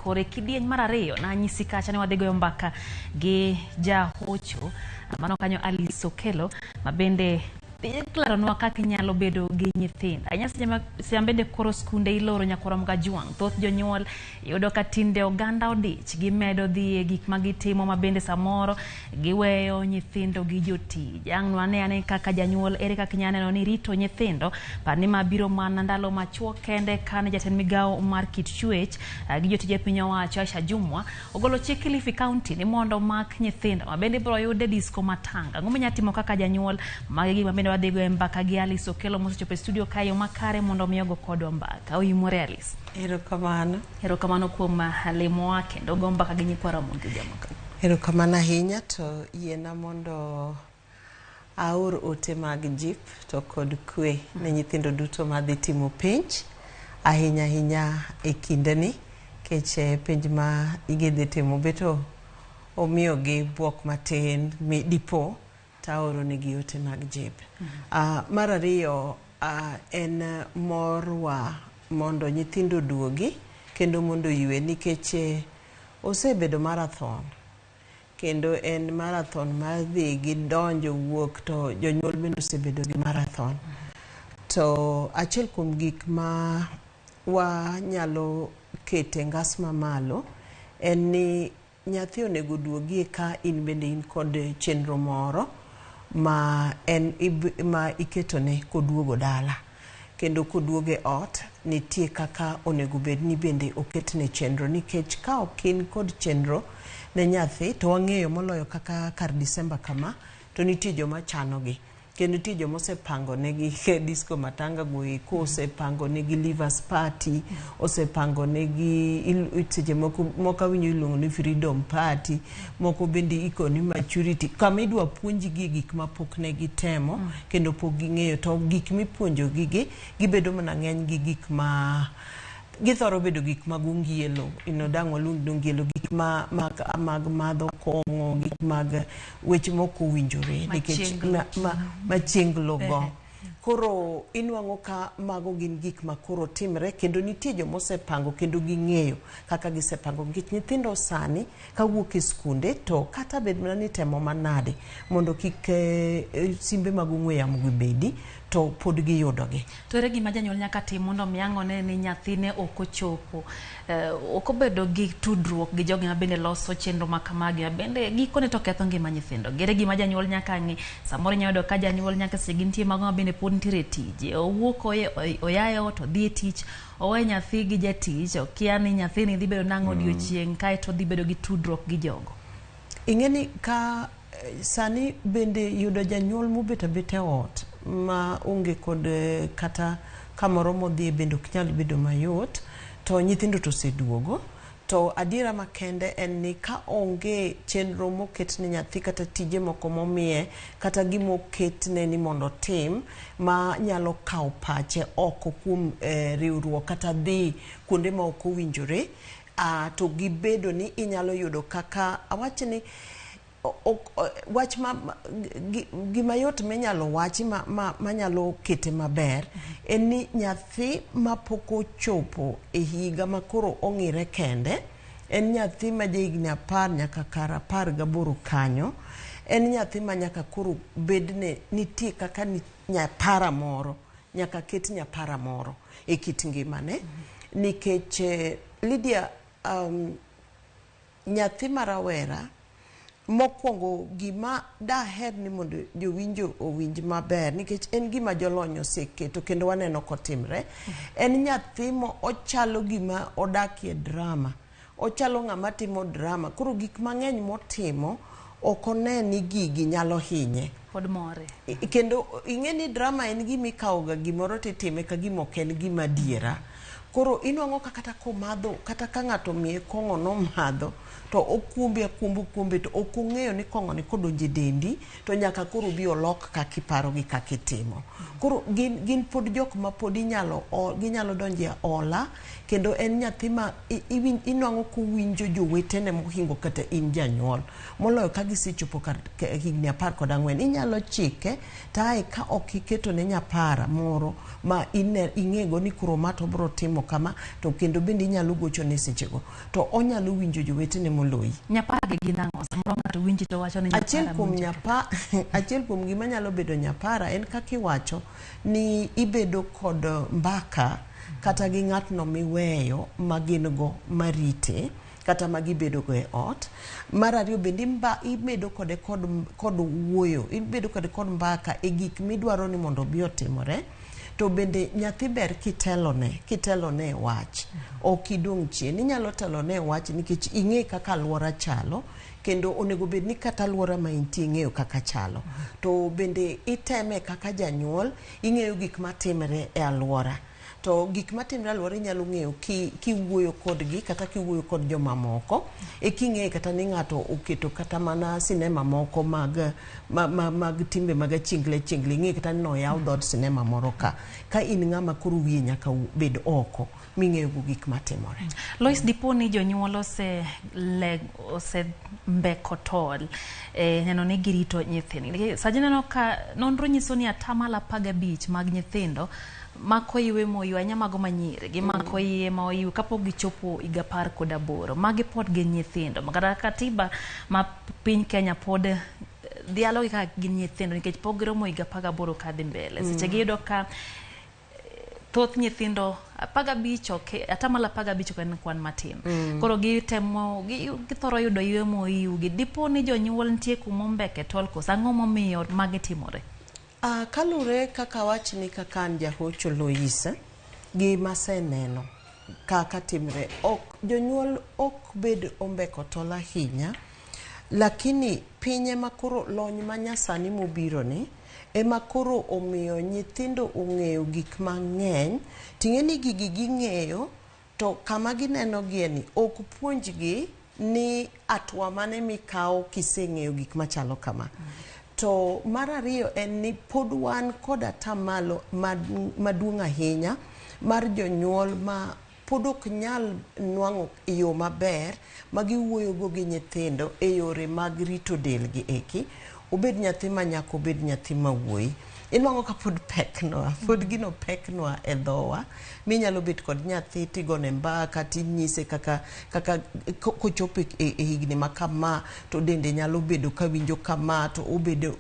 Kore kidieny mar ariyo nanyisi kacha ni wadhi goyo mbaka gi jahocho mano kanyo Alice Okello ma bende dhi leronwa kaka inyalo bedo gi nyithindo. Ahinya seche ma bende koro skunde iloro nyakwarom Kajwang', thoth jonyuol yudo ka tinde oganda odich, gimedo dhi e gik ma gitimo ma bende samoro giweyo nyithindo gi jotij. Ang' wane ane kaka janyuol ere kaka inyalo neno ni rito nyithindo, par ni ma biro mana ndalo machuok kende kane jatend migawo mar kit chwech gi jotije piny owacho Aisha Jumwa ogolo chik Kilifi County ni mondo omak nyithindo ma bende ibiro yud e disco matanga. Ang'o minyalo timo kaka janyuol? Magi gik ma bende wadhi goyo mbaka gi Alice Okello mosechopo e studio kae yo makare mondo mi ogo kodwa mbaka. Oimore Alice. Erokamano. Erokamano kuom limowa kendo go mbaka gi nyikwa Ramogi Ojwang'. Erokamano ahinya to yiena mondo aor ote mag jip to kod kwe ne nyithindo duto madhi timo penj ahinya ahinya e kindeni nikech penj ma gidhi timo beto omiyogi buok matin mi dipo taoro negi ote mag jip. Mar ariyo en morwa mondo nyithindo oduogi kendo mondo oywe nikech osebedo marathon kendo en marathon mar dhi gi donjo wuok to jonyuol bende osebedo gi marathon. To achiel kuom gik ma wanyalo kete ngas mamalo en ni nyathi onego oduogie ka in bende in kod chenro moro ma en ma iketone koduogo dala. Kendo koduogo e ot nitie kaka onego bed ni bende oketne chenro nikech ka ok in kod chenro ne nyathi to wang'eyo moloyo kaka kar Disemba kama to nitie joma chanogi kendo nitie joma osepango negi disco matanga go eko osepango negi leavers party osepango negi seche moko moko awinjo iluongo ni freedom party moko bende ikoni maturity kama idwa puonjgi gik ma pok ne gitemo kendo pok ging'eyo to gik mipuonjogi gi gibedo mana ng'eny gi gik ma githoro bedo gik mag ongielo dang' waluong ni ongielo gik ma mag, mag madho kong'o gik mag weche mok owinjore nikech machienglo go koro inwang'o ka mago gin gik ma koro timre kendo nitie joma osepango kendo ging'eyo kaka gisepango nikech nyithindo sani kawuok e skunde to kata bed mana ni temo manade mondo kik simbe mag ong'we yamo gi bedi to pod giyudogi. To ere gima janyuol nyaka tim mondo mi ang' one ni nyathine ok ochopo ok obedo gi tudruok gi jogi ma bende loso chenro ma kamagi ma bende gikone to ketho ngima nyithindo. Ere gima janyuol nyaka ng'i samoro inyalo yudo ka janyuol nyaka seche gi nitie mago ma bende pod nitiere e tije owuok oya e ot odhi e tich owe nyathi gi jatich okia ni nyathini dhi bedo nang'o odiochieng' kaeto odhi bedo gi tudruok gi jogo. Ing'e ni ka sani bende yudo janyuol mobet abeta e ot ma onge kod kata kamoro modhiye bende ok nyal bedo mayot to nyithindo to oseduogo to adiera makende en ni ka onge chenro moket ne nyathi kata tije moko momiye kata gimoketne ni mondo otim ma nyalo kawo pache oko kuom riwruok kata dhi kuonde ma ok owinjore to gibedo ni inyalo yudo kaka awach ni wach ma gima yot minyalo wachi manyalo kete maber en ni nyathi mapok ochopo e higa ma koro ong'ire kende en nyathi ma jahigni 10 nyaka kar 18 kanyo en nyathi ma nyaka koro bedne nitie kaka nyapara moro nyaka ket nyapara moro e kit ngimane nikech Lydia nyathi ma rawera mokwongo gima daher ni mondo jowinjo owinj maber nikech en gima jolony oseketo kendo waneno kotimre en nyathi mo ochalo gima odakie drama ochalo ng'ama timo drama koro gik mang'eny motimo ok one ni gigi nyalo hinye pod more kendo ing'e ni drama en gima ikawoga gimoro titime ka gima ok en gima adiera koro inwang'o ka kata komadho kata ka ng'ato omiye kong'o nomadho to okumbe akumba okumbe to ok ong'eyo ni kong'o ni kodonjo e dendi to nyaka koro obi olok kaka iparo gi kaka itimo. Koro gin pod jok ma pod inyalo ginyalo donjo e ola. Kendo en nyathi ma inwang'o kowinjo jowetene mohingo kata in janyuol. Moloyo ka gisechopo kar higni 14, inyalo chike to ae ka ok iketone nyapara moro ma ing'ego ni koro ma to obiro timo kama, to kendo bende inyalo gochone sechego to onyalo winjo jowetene moloyi. Nyapara gi gin ang'o? Samoro ng'ato winji to wacho ni Achiel nyapara kuom winjo. Achiel kuom gima nyalo bedo nyapara en kaka iwacho ni ibedo kod mbaka kata gi ng'atno miweyo ma gin go marite kata ma gibedo go e ot. Mar ariyo bende ibedo kode kod wuoyo, ibedo kode kod mbaka e gik midwaro ni mondo obi otimore. To bende nyathi ber kitelone e wach, ok idong' chien. Inyalo telone e wach nikech ing'e kaka alwora chalo, kendo onego bed ni kata alwora ma intie ing'eyo kaka chalo. To bende iteme kaka janyuol, ing'eyo gik matimre e alwora. To gik matimre e alwora inyalo ng'eyo kiwuoyo kodgi kata kiwuoyo kod jomamoko. E king'eyo kata ni ng'ato oketo kata mana sinema moko mag timbe mag achingle achingle, ing'e kata ni noyaw dhood sinema moro ka. Ka in ng'ama koro wiye nyaka bed oko ming'eyo go gik matimore. Lois, dipo ni jonyuol ose mbeko tol neno ni girito nyithindgi. Nikech sa neno ka nonro nyiso ni 15% mag nyithindo mako iwe moywe, ahinya mago manyiri, gimako iye ma oyiw kapok gichopo higa 18. Magi pod gin nyithindo. Kata katiba ma piny Kenya pod dhialo gi kaka gin nyithindo nikech pok giromo higa 18 kadhi mbele. Seche giyudo ka thoth nyithindo 15 ok 15% ok en kwan matin. Koro gitemo githoro yudo iwe moyiwgi. Dipo ni jonyuol nitie kuma ombeke tol koso ang'o momiyo magi timore? Kalure kaka wachni kaka an jahocho Lois, gima aseneno kaka timre, ok jonyuol ok bed ombeko tol ahinya, lakini piny ema koro lony manyasani mobiro ni ema koro omiyo nyithindo ong'eyo gik mang'eny. Ting'e ni gigi ging'eyo to kama gineno gie ni ok puonjgi ni hatua mane mikawo kiseng'eyo gik machalo kama. To mar ariyo en ni pod wan kod atamalo maduong' ahinya mar jonyuol ma pod ok nyal nwang'o yo maber ma giwuoyogo gi nyithindo e yore mag rito delgi eki. Obed nyathi ma nyako, obed nyathi ma wuoyi. Inwang'o ka pod peknwa, pod gino peknwa e dhowa. Minyalo bet kod nyathi tigone mbaka tinyise kaka kochopo e higni ma kama to dende nyalo bedo kawinjo kama, to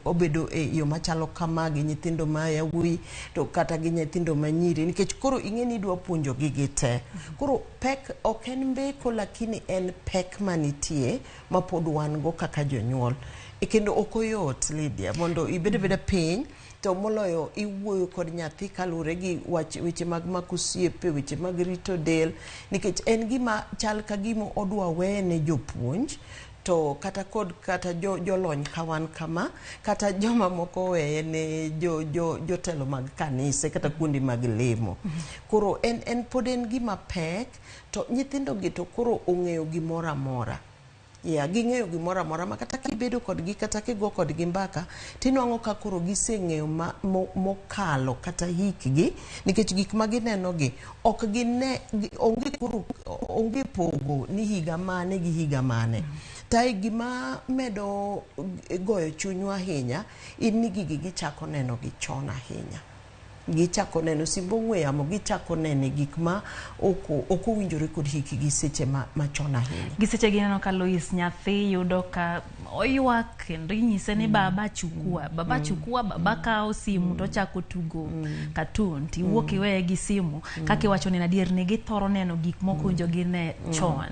obedo e yo machalo kama gi nyithindo ma yawuoyi to kata gi nyithindo ma nyiri, nikech koro ing'e ni idwa puonjogi gi te. Koro pek ok en mbeko, lakini en pek manitie ma pod wan go kaka jonyuol. Kendo ok oyot, Lydia, mondo ibed abeda piny to moloyo iwuoyo kod nyathi kaluwore gi weche mag mako osiepe, weche mag rito del, nikech en gima chal ka gima odwa wene jopuonj to kata kod kata jolony ka wan kama, kata joma moko weye ne jotelo mag kanise kata kuonde mag lemo. Koro en pod en gima pek, to nyithindo gi to koro ong'eyo gimoro amora. Ya, ging'eyo gimoro amora ma kata kibedo kodgi kata kigo kodgi mbaka tinwang'o ka koro giseng'eyo mokalo kata hikgi, nikech gik ma gineno gi ok gine, onge koro, onge pogo ni higa mane gi higa mane. Tai gima medo goyo chunywa ahinya in ni gigi gichako neno gi chon ahinya. Gichako neno simb ong'we yamo, gichako nene gik ma ok owinjore kod hikgi seche machon ahinya. Gi seche gineno ka Lois nyathi yudo ka oywak kendo inyise ni baba chukua, baba chukua, baba kawo simu to ochako tugo cartoon, tiwuok iweye gi simu. Kaka iwacho ni adier ni githoro neno gik mok owinjo gine chon.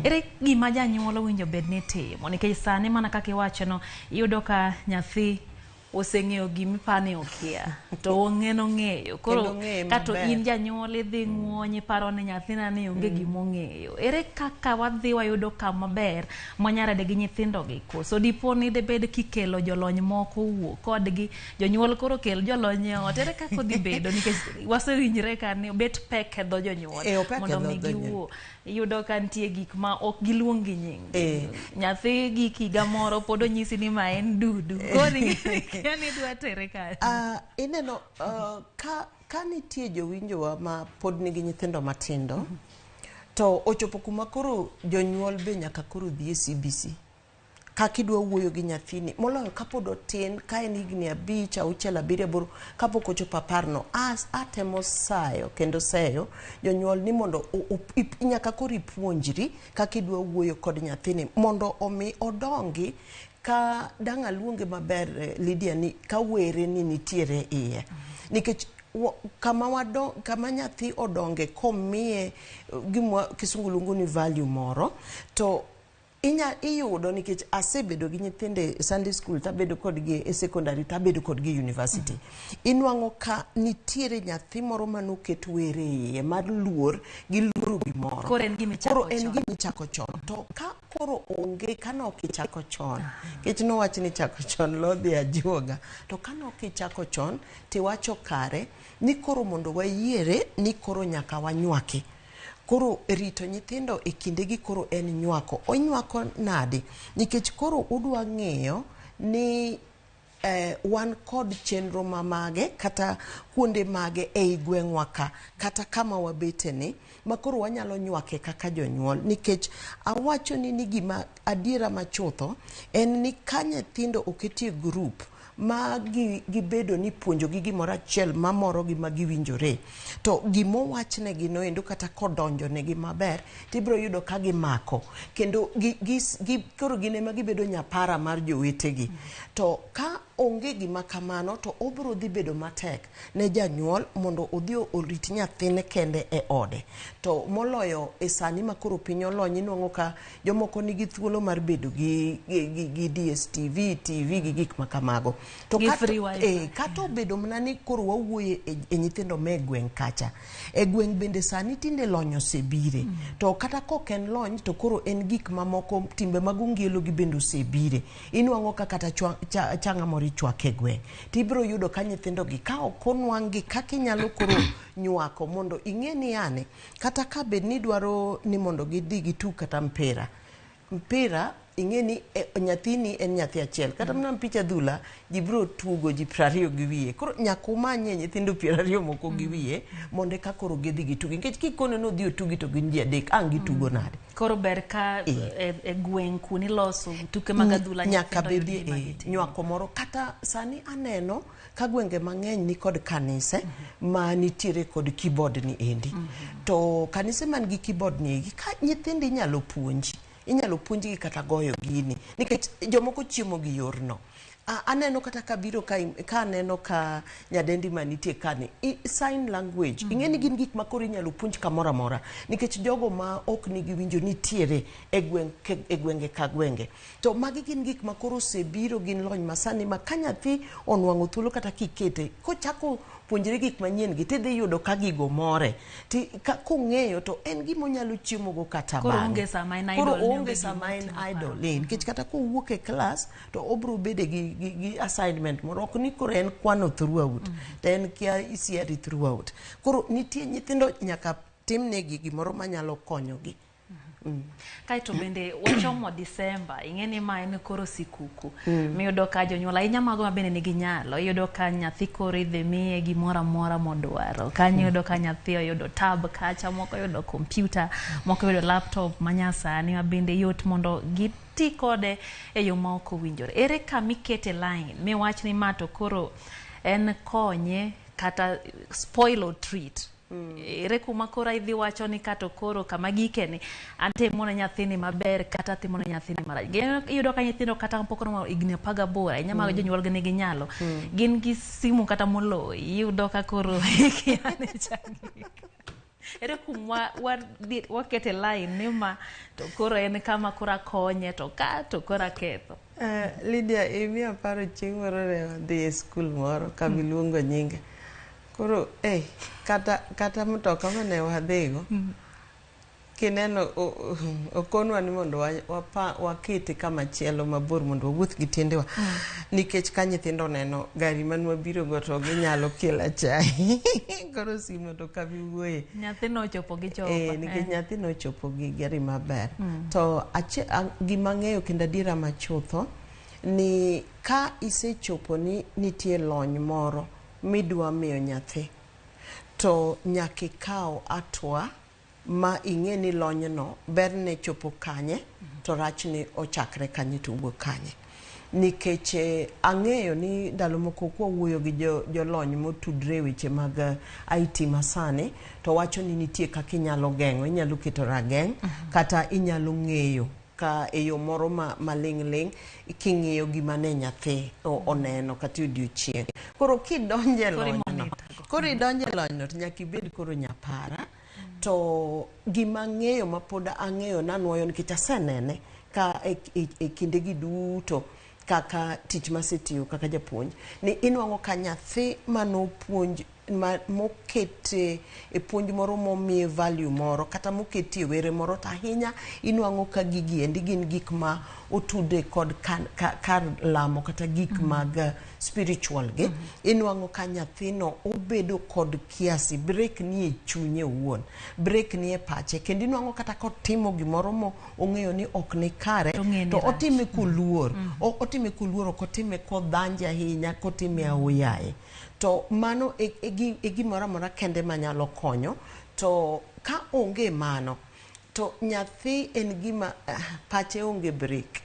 Ere gima janyuol owinjo bed ni timo? Nikech sani mana kaka iwachono, iyudo ka nyathi oseng'eyo gimipani okia to ong'e nong'eyo. Koro kato in janyuol idhi ng'uonyi iparo ni nyathina ni onge gimong'eyo. Ere kaka wadhi wayudo kama ber mwanyarade gi nyithindo gi? Koso dipo ni debed kikelo jolony moko wuo kodgi, jonyuol koro kel jolony e ot. Ere kaka odhi bedo? Nikech wasewinjre ka ni obet pek e dho jonyuol mondo mi giwuo. Iyudo ka nitie gik ma ok giluong gi nying. Nyathi gi higa moro pod onyisi ni ma en dudu. Koro ikia ni idwa tere kanye. Ineno ka nitie jowinjowa ma pod nigi nyithindo matindo, To ochopo kuma koro jonyuol be nyaka koro dhi e CBC. Kaka idwa wuoyo gi nyathini, moloyo kapod otin, ka en higni 5, 6, 7, 8, kapok ochopo 10 no, atemo sayo kendo seyo jonyuol ni mondo nyaka koro ipuonjri kaka idwa wuoyo kod nyathini mondo omi odongi ka dang' aluonge maber, Lydia, ni ka were ni nitiere iye. Nikech kama nyathi odonge komiye gima kisungu luongo ni value moro, to inya iyudo nikech asebedo gi nyithindo e Sunday school, tabedo kodgi e secondary, tabedo kodgi e university. Inwang'o ka nitiere nyathi moro manoket were iye mar luor gi luoro gimoro. Koro en gima ichako Koro en chon. gima ichako chon. To ka koro onge, ka nok ichako chon, nikech nowach ni chako chon lodhi ajuoga. To ka nok ichako chon, tiwacho kare ni koro mondo wayiere ni koro nyaka wanywaki. Koro rito nyithindo e kindegi koro en nywako. Onywako nade? Nikech koro udwa ng'iyo ni wan kod chenro mamage kata kuonde mage ei gweng'wa ka, kata kama wabete ni, ma koro wanyalo nywake kaka jonyuol. Nikech awacho ni gima adiera machutho en ni ka nyithindo oketie group ma gibedo ni puonjogi gimoro achiel mamorogi ma giwinjore, to gimowachnegi noendo kata kodonjonegi maber, tibiro yudo ka gimako kendo koro gin ema gibedo nyapara mar jowetegi. To ka onge gima kamano, to obiro dhi bedo matek ne janyuol mondo odhi orit nyathine kende e ode. To moloyo e sani ma koro piny olony, inuang'o ka jomoko nigi thuolo mar bedo gi DSTV, TV gi gik ma kamago. To Gi free wifi. Kata obedo mana ni koro wawuoyo e nyithindo me gweng' kacha. E gweng' bende sani tinde lony osebire. To kata kok en lony, to koro en gik mamoko, timbe mag ongielo gi bende osebire. Inuang'o ka kata chang'a moro ichwako e gweng'. Tibiro yudo ka nyithindo gi ka ok onwang' gi kaka inyalo koro nywako mondo ing'e ni ane, kata ka bed ni idwaro ni mondo gidhi gitug kata mpira. Mpira ing'e ni nyathini en nyathi achiel. Kata mana mpich adhula, ji biro tugo ji 20 gi wiye. Koro nyaka umanye nyithindo 20 moko gi wiye mondo eka koro gidhi gitugi. Nikech kikone ni odhi otugi to gin ji 3, ang' gitugo nade? Koro ber ka e gweng' kuoni loso tuke mag adhula, nyaka nyithindo yud bedie gima gitimo. Nywako moro. Kata sani aneno ka gwenge mang'eny ni kod kanise ma nitiere kod keyboard ni endi. To kanise man gi keyboard ni egi, ka nyithindo inyalo puonji. Inyalo puonjgi kata goyo gini. Nikech jomoko chiemo gi yorno. Aneno kata kabiro ka aneno ka nyadendi manitie kani, sign language. Ing'e ni gin gik ma koro inyalo puonj kamoro amora. Nikech jogo ma ok nigi winjo nitiere e gwenge ka gwenge. To magi gin gik ma koro osebiro, gin lony masani ma ka nyathi onwang'o thuolo kata kikete, kochako puonjre gik manyien gi, tidhi yudo ka gigo more. Ti, ka, kong'eyo to en gima onyalo chiemogo kata Koro bang'e. onge sama en Koro idle, ni onge onge sama gima en otimo idle. paro. Nikech kata kowuok e klas, to obiro bedo gi assignment moro. Ok ni koro en kwano throughout, to en kia isieri throughout. Koro nitie nyithindo nyaka timnegi gimoro manyalo konyogi. Kaeto bende wachomo Disemba, ing'e ni ma en koro sikuku. Miyudo ka jonyuol ahinya mago ma bende nigi nyalo, iyudo ka nyathi koro idhi miye gimoro amora modwaro. Kanyo iyudo ka nyathi oyudo tab kacha, moko oyudo kompyuta, moko oyudo laptop manyasani ma bende yot mondo giti kode e yo ma ok owinjore. Ere kama ikete line miwach ni ma to koro en konye kata spoil or treat? Ere kuma koro idhi wacho ni kato koro kama gikeni atimo ne nyathini maber kata atimo ne nyathini marach. Iyudo ka nyithindo kata pok oromo higni 18, ahinya mag jonyuolgi nigi nyalo, gin gi simu kata moloyi, iyudo ka koro ikia ni chagi. Ere kuma wakete line ni ma to koro en kama koro akonye to ka to koro aketho. Lydia, imiya paro chieng' moro ne wadhi e skul moro kama iluongo nyinge. Koro, kata mtoka mane wadhigo, kineno, okonwa ni mondo wakete kama chielo mabor mondo wawuoth gi tiendewa. Nikech ka nyithindo oneno gari mane wabiro go to ginyalo kelo achai. Koro simu to kama iwuoye. Nyathi nochopo gi chopa. Nikech nyathi nochopo gi gari maber. To gima ang'eyo kendo adiera machutho, ni ka isechopo ni nitie lony moro midwa miyo nyathi, to nyaka ikaw hatua Ma ing'e ni lonyno berne chopo kanye to rachne ochakre kanye to wuok kanye. Nikech ang'eyo ni ndalo moko kwawuoyo gi jolony motudre e weche mag IT masani to wacho ni nitie kaka inyalo geng'o, inyalo keto rageng' kata inyalo ng'eyo ka e yo moro maling' ling' king'iyo gima ne nyathi oneno kata e odiochieng'. Koro kidonje lonyno, koro idonje lonyno to nyaka ibed koro nyapara. To gima ang'eyo mapod ang'eyo nanuoyo nikech asenene ka e kindegi duto kaka tich masetiyo kaka japuonj ni inwang'o ka nyathi manopuonj mokete e puonj moro momiye value moro kata moketie were moro, to ahinya inwang'o ka gigi endi gin gik ma otude kod kar lamo kata gik mag spiritual gi. Inwang'o ka nyathino obedo kod kiasi break ni e chunye owuon, break ni e pache, kendo inwang'o kata kotimo gimoro mo ong'eyo ni ok ni kare to otime koluor. Otime koluor, ok otime kodhanje ahinya, kotime aoyaye. To mano e gimoro amora kende manyalo konyo. To ka onge mano to nyathi en gima pache onge break.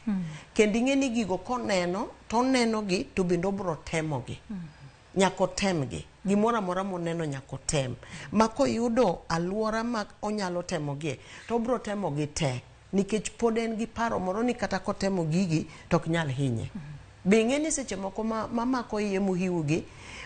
Kendo ing'e ni gigo koneno to oneno gi to bende obro temogi. Nyaka otemgi. Gimoro amora moneno nyaka otem. Ma koyudo aluora ma onyalo temogie to obro temogi te. Nikech pod en gi paro moro ni kata kotemo gigi to ok nyal hinye. Be ing'e ni seche moko mamako iye mohiu gi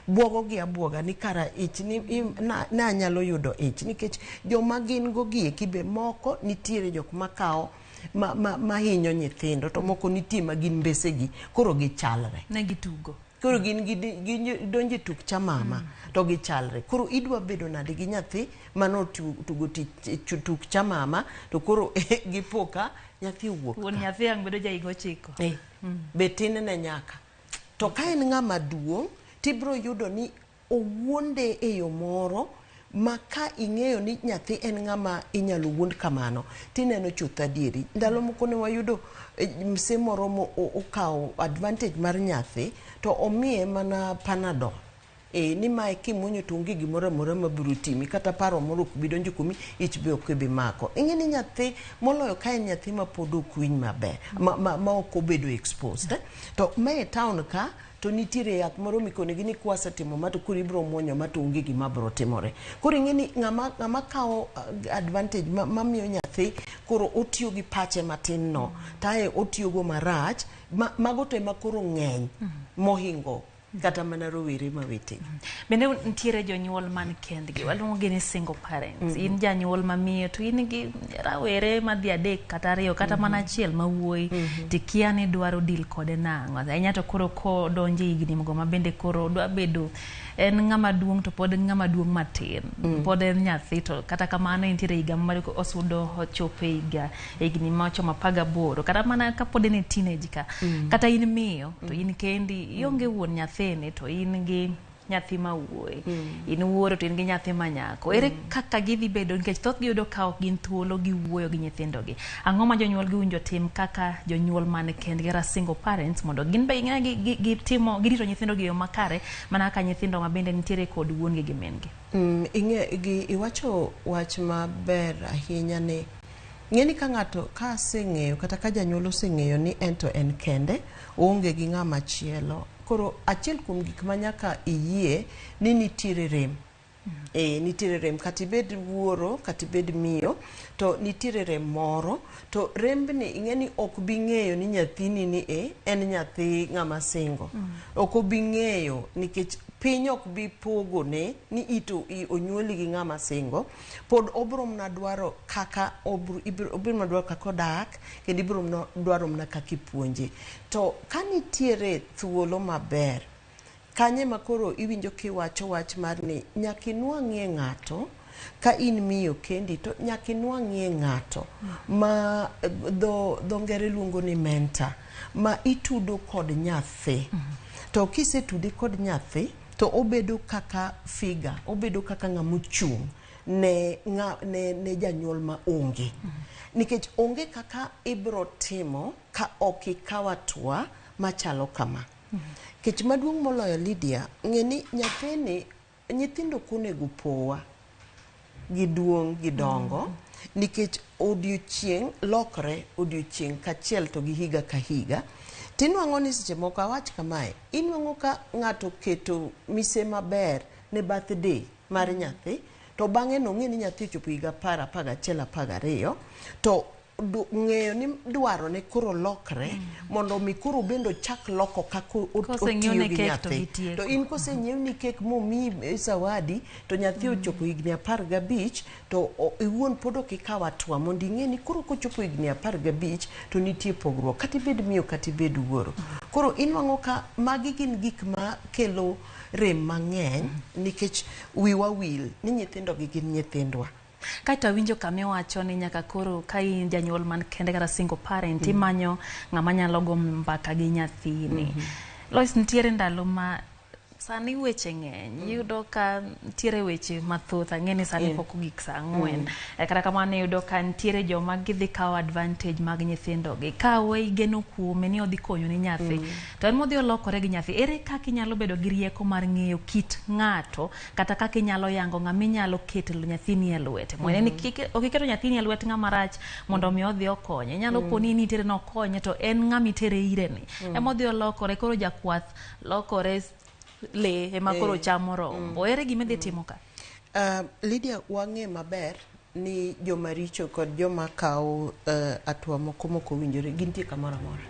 buogo gi abuoga ni kara ich ni na anyalo yudo ich, nikech joma gin go gi eki be moko nitiere jok makawo mahinyo nyithindo to moko nitie ma gin mbesegi koro gichalre. Ne gitugo. Koro gin gidonjo e tuk cha mama to gichalre. Koro idwa bedo nade gi nyathi mano tugo tuk cha mama to koro gipo ka nyathi owuok Wuon nyathi ang' bedo ja higa 9. Be tin ne nyaka. To ka en ng'ama duong' tibro yudo ni owuonde e yo moro ma ka ing'eyo ni nyathi en ng'ama inyalo wuond kamano tineno chuth adieri. Ndalo moko ne wayudo mse moro mo okawo advantage mar nyathi to omiye mana Panadol. Ni mae kimuonyo to onge gimoro amora mabiro timi, kata paro moro ok bi donjo kuomi, ich be ok bi mako. Ing'e ni nyathi, moloyo ka en nyathi ma pod ok winj maber, ma ok obedo exposed. To ma e town ka to nitiere yath moro mikonegi ni kwasetimo ma to koro ibiro muonyo ma to onge gima biro timore. Koro ing'e ni ng'ama kawo advantage mamiyo nyathi koro otiyo gi pache matin no, tae otiyogo marach, mago to ema koro ng'eny mohingo kata mana rowere ma wetegi. Bende nitiere jonyuol man kendgi, waluongo gi ni single parents. In janyuol mamiyo to in gi rawere madhi 3 kata 2 kata mana 1 ma wuoyi, tikia ni dwaro deal kode nang'o. Ahinya to koro kodonjo e higni go ma bende koro dwa bedo en ng'ama duong' to pod en ng'ama duong' matin. Pod en nyathi to kata kamano entiere higa mar osudo ochopo e higa higni ma ochomo 18 kata mana kapod en e teenage ka. Kata in miyo to in kendi ionge wuon nyathini to in gi nyathi ma wuoyi. In wuoro to in gi nyathi ma nyako. Ere kaka gidhi bedo nikech thothgi yudo ka ok gin thuolo giwuoyo gi nyithindogi. Ang'o ma jonyuol gi winjo tim kaka jonyuol man kendgi kata single parents mondo gin be ging'e gitimo girito nyithindogi e yo makare mana kaka nyithindo ma bende nitiere kod wuon gi gi min gi. Ing'e gi iwacho wach maber ahinya ni ng'e ni ka ng'ato ka aseng'eyo kata ka janyuol oseng'eyo ni en to en kende, oonge gi ng'ama chielo. Koro achiel kuom gik ma nyaka iyie ni nitiere rem. Nitiere rem kata ibed wuoro kata ibed miyo to nitiere rem moro to rembni ing'e ni ok bi ng'eyo ni nyathini ni en nyathi ng'ama singo. Ok obi ng'eyo nikech piny ok bi pogone ni ito onyuoli gi ng'ama singo. Pod obro mana dwaro kaka obro mana dwaro kaka odak kendo ibro mana dwaro mana kaka ipuonje. To ka nitiere thuolo maber, kanye ma koro iwinjo kiwacho wach mar ni nyaka inwang'ie ng'ato ka in miyo kendi to nyaka inwang'ie ng'ato ma dho ngere luongo ni mentor ma itudo kod nyathi. To kisetude kod nyathi to obedo kaka figure, obedo kaka ng'ama ochung' ne janyuol ma onge. Nikech onge kaka ibro timo ka ok ikawo hatua machalo kama. Kech maduong' moloyo Lydia, ng'e ni nyathini, nyithindo ok onego powa giduong' gidongo. Nikech odiochieng' lokre odiochieng' kachiel to gi higa ka higa. Tinwang'o ni seche moko awach kamae, inwang'o ka ng'ato oketo mise maber ne birthday mar nyathi, to bang'e no ong'e ni nyathi ochopo higa 10, 11, 12, to ng'eyo ni dwaro ne koro lokre mondo mi koro bende ochak loko kaka otiyo gi nyathi. To in kosenyiewni kek momiyi zawadi to nyathi ochopo higni 15 to iwuon pod ok ikaw hatua mondo ing'e ni koro kochopo higni 15 to nitie pogruok, kata ibed miyo kata ibed wuoro. Koro inwang'o ka magi gin gik ma kelo rem mang'eny nikech wiwa wil ni nyithindo gi gin nyithindwa. Kaeto awinjo kama iwacho ni nyaka koro ka in janyuol man kende kata single parent imanyo ng'ama nyalo go mbaka gi nyathini. Lois, nitiere ndalo ma sani weche ng'eny, iyudo ka nitiere weche mathoth, ang'e ni sani pok ogik saa 4. Kata kamano iyudo ka nitiere joma gidhi kawo advantage mag nyithindo gi. Ka igeno kuome ni odhi konyo ni nyathi, to en modhi olokore gi nyathi. Ere kaka inyalo bedo gi rieko mar ng'eyo kit ng'ato kata kaka inyalo yango ng'ama inyalo keto nyathini e lwete? Mwene ni ok iketo nyathini e lwet ng'ama rach mondo mi odhi okonye. Inyalo po ni nitiere nokonye to en ng'ama itere ire ni. Ema odhi olokore, koro jakwath lokore le ema koro chamo rombo. Ere gima idhi timo ka? Lydia, wang'e maber ni joma richo kod joma kawo hatua moko mok owinjore gintie kamoro amora.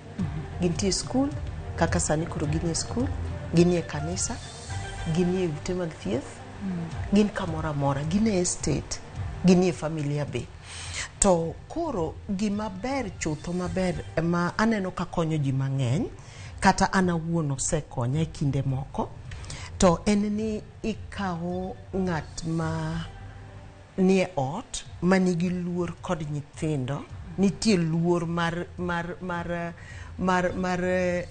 Gintie e skul, kaka sani koro ginie skul, ginie kanisa, ginie ute mag thieth, gin kamoro amora, gin e estate, ginie familia be. To koro gima ber chutho maber ma aneno ka konyo ji mang'eny, kata an awuon osekonya e kinde moko, to en ni ikawo ng'at ma nie ot manigi luor kod nyithindo. Nitie luor mar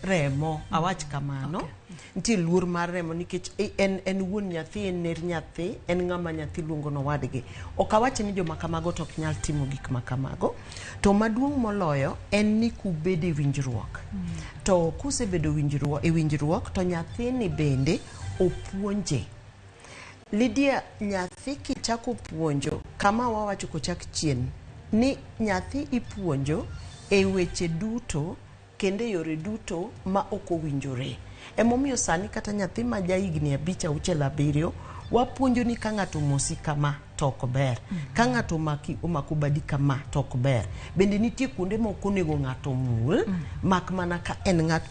remo, awach kamano. Nitie luor mar remo nikech en wuon nyathi, en ner nyathi, en ng'ama nyathi luongo nowadgi. Ok awach ni joma kamago to ok nyal timo gik ma kamago. To maduong' moloyo en ni kubedo e winjruok. To kusebedo e winjruok to nyathini bende opuonje. Lydia, nyathi kichako puonjo, kama wawacho kochak chien, ni nyathi ipuonjo e weche duto kendo e yore duto ma ok owinjore. Emomiyo sani kata nyathi ma ja higni 5, 6, 7 wapuonjo ni ka ng'ato omosi kama to ok ber. Ka ng'ato omako badi kama to ok ber. Bende nitie kuonde ma ok onego ng'ato omul, mak mana ka en ng'at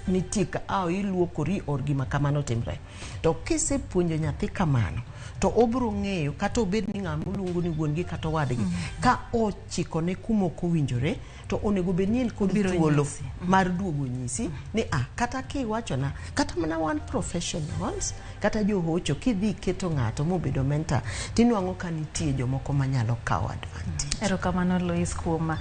nitie ka iluokori or gima kamano timre. To kisepuonjo nyathi kamano, to obiro ng'eyo kata obed ni ng'ama oluongo ni wuon gi kata owadgi, ka ochikone kuma ok owinjore, to onego bed ni en kod thuolo mar duogo nyisi ni kata kiwachona, kata mana wan professionals, kata johocho, kidhi keto ng'ato mobedo mentor, tinwang'o ka nitie jomoko manyalo kawo advantage. Erokamano Lois kuom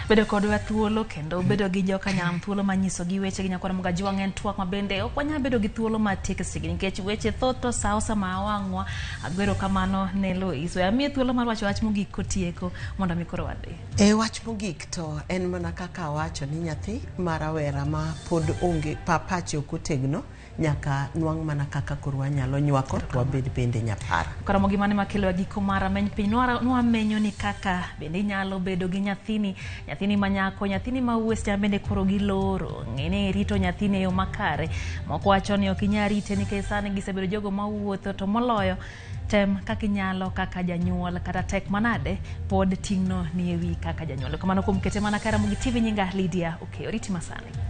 bedo kodwa thuolo kendo bedo gi joka nyanam thuolo manyiso gi weche gi nyakwar Mugajwang' en twak ma bende ok wanyal bedo gi thuolo matiek seche nikech weche thoth to sa osama wang'wa. Agwero kamano ne Lois. We amiye thuolo mar wacho wach mogik kotieko mondo mi koro wadhi. E wach mogik to en mana kaka awacho ni nyathi ma rawera ma pod onge pache ok otegno nyaka nwang' mana kaka koro wanyalo nywako to wabed bende nyapara. Koro gima ne makelo giko mar Rameny Piny nwamenyo ni kaka bende inyalo bedo gi nyathini, nyathini ma nyako, nyathini ma wuoyi seche ma bende koro giloro. Ng'e ni irito nyathini e yo makare. Moko wacho ni ok inyal rite nikech sani gisebedo jogo mawuotho, to moloyo tem kaka inyalo kaka janyuol, kata tek manade pod ting'no ni ewi kaka janyuol. Kamano kuom kete mana ka Ramogi TV, nyinga Lydia Okeyo. Riti masani.